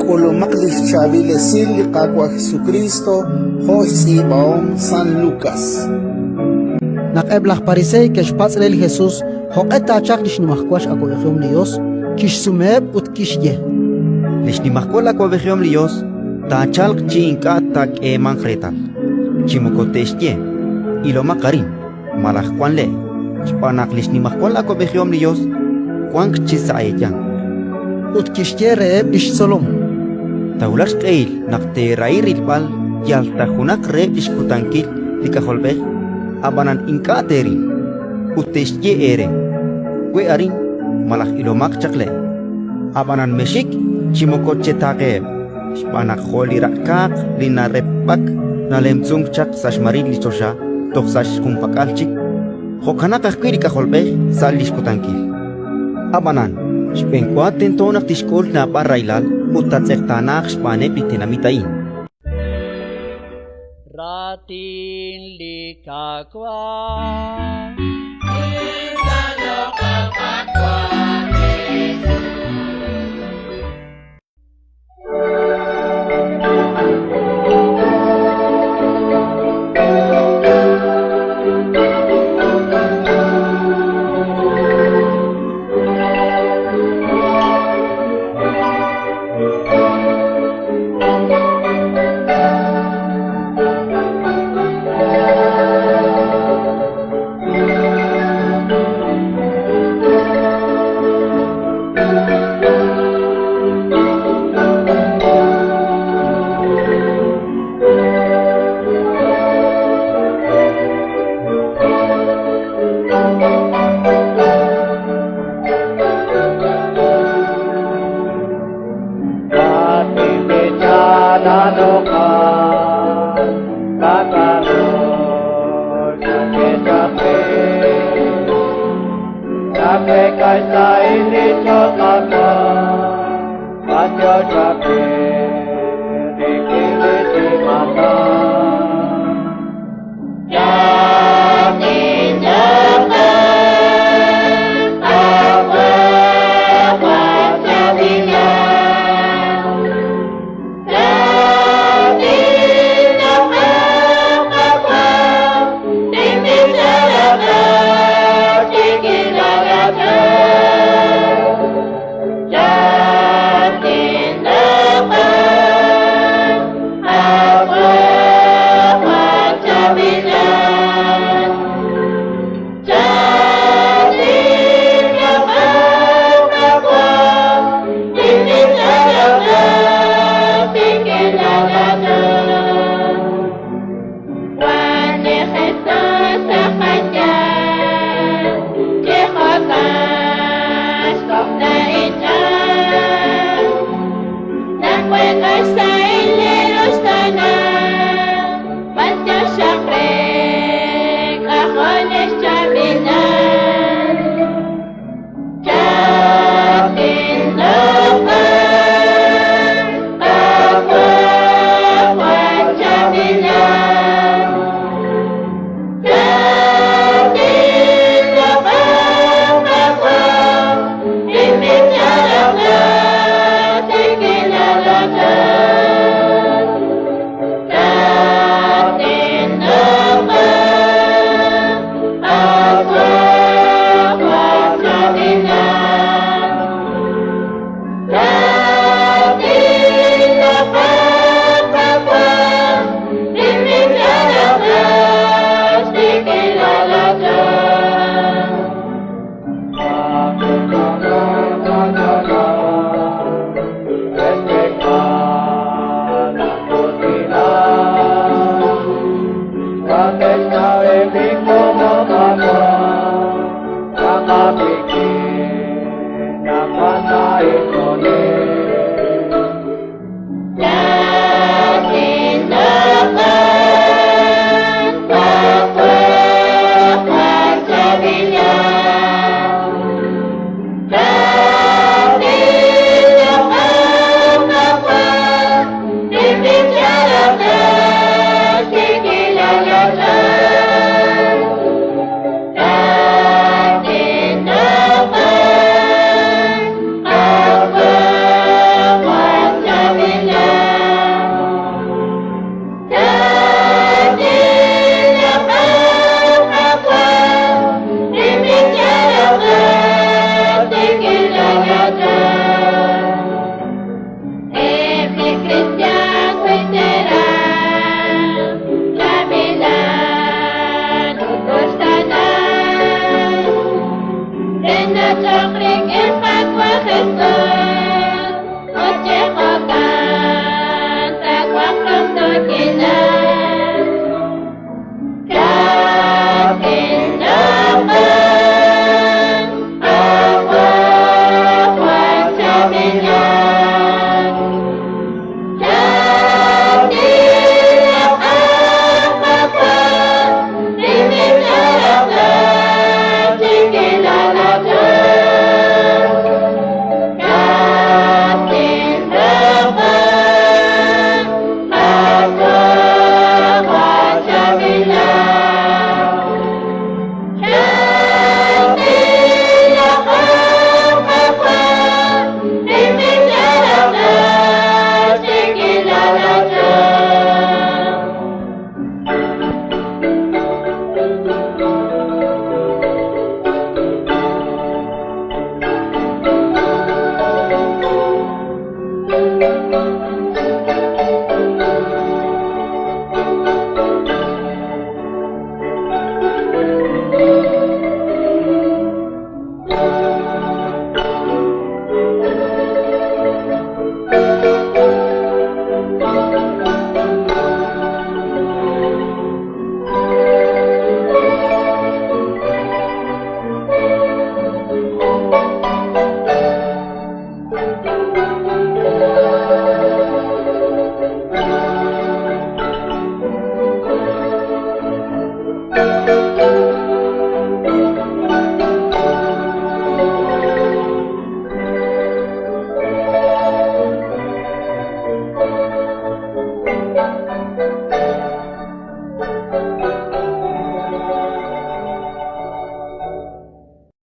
K'ulumaq li xchaab'il esil li Qaawa' Jesukriist jo' xtz'iib'ahom San Lukas. Naq eb' laj Pariseey ke'xpatz' re li Jesus jo'q'e taachalq li xnimajwal x'awab'ejihom li Yos, kixsumeheb' ut kixye: Li xnimajwal awab'ejihom li Yos taachalq chi ink'a' taak'eemanq reetal, chi moko te'xye: «Ilomaq arin» malaj «Wank le'», xb'aan naq li xnimajwal awab'ejihom li Yos wank chi sa' eeyanq. Ut kixye reheb' li xtzolom: Taawulaq xq'ehil naq teerahi rilb'al yal ta junaq reheb' li xkutankil li K'ajolb'ej, ab'anan ink'a' teeril; ut te'xye eere: «We' arin» malaj «Ilomaq chaq le'». Ab'anan mexxik chi moko chetaaqeheb', xb'aan naq jo' li raq'kaaq li narepb'ak nalemtz'unk chaq sa' xmaril li choxa toj sa' xjunpak'al chik, jo'kanaq ajwi' li K'ajolb'ej sa' li xkutankil. Ab'anan xb'enwa tento naq tixk'ul naab'al rahilal ut taatz'eqtaanaaq xb'aaneb' li tenamit a'in. Raatin li Qaawa'.